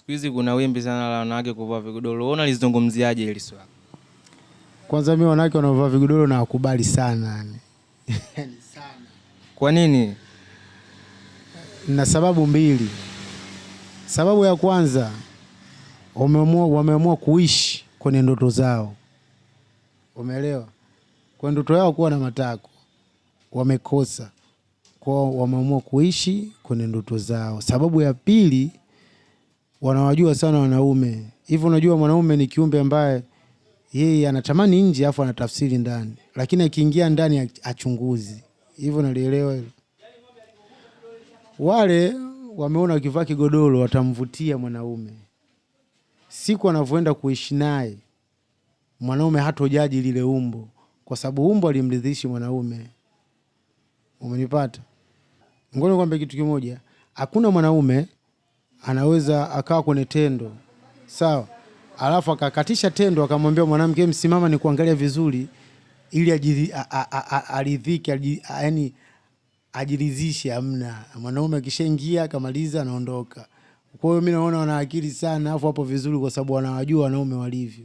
Siku hizi kuna wimbi sana la wanawake kuvaa vigodoro. Wewe unalizungumziaje hili swala? Kwanza mimi wanawake wanaovaa vigodoro na wakubali sana yani. Yaani sana. Kwa nini? Na sababu mbili. Sababu ya kwanza, wameamua kuishi kwenye ndoto zao. Umeelewa? Kwa ndoto yao kuwa na matako wamekosa, kwa wameamua kuishi kwenye ndoto zao. Sababu ya pili, wanawajua sana wanaume. Hivyo unajua mwanaume ni kiumbe ambaye yeye anatamani nje afu anatafsiri ndani, lakini akiingia ndani achunguzi. Hivyo nalielewa hilo. Wale wameona wakivaa kigodoro watamvutia mwanaume, siku anavyoenda kuishi naye mwanaume hatojaji lile umbo, kwa sababu umbo alimridhishi mwanaume. Umenipata? Ngoja nikwambie kitu kimoja, hakuna mwanaume anaweza akawa kwenye tendo sawa, alafu akakatisha tendo akamwambia mwanamke msimama ni kuangalia vizuri, ili aridhike, yaani ajiridhishe. Hamna. Mwanaume akishaingia akamaliza anaondoka. Kwa hiyo mimi naona wana akili sana, afu hapo vizuri, kwa sababu wanawajua wanaume walivyo.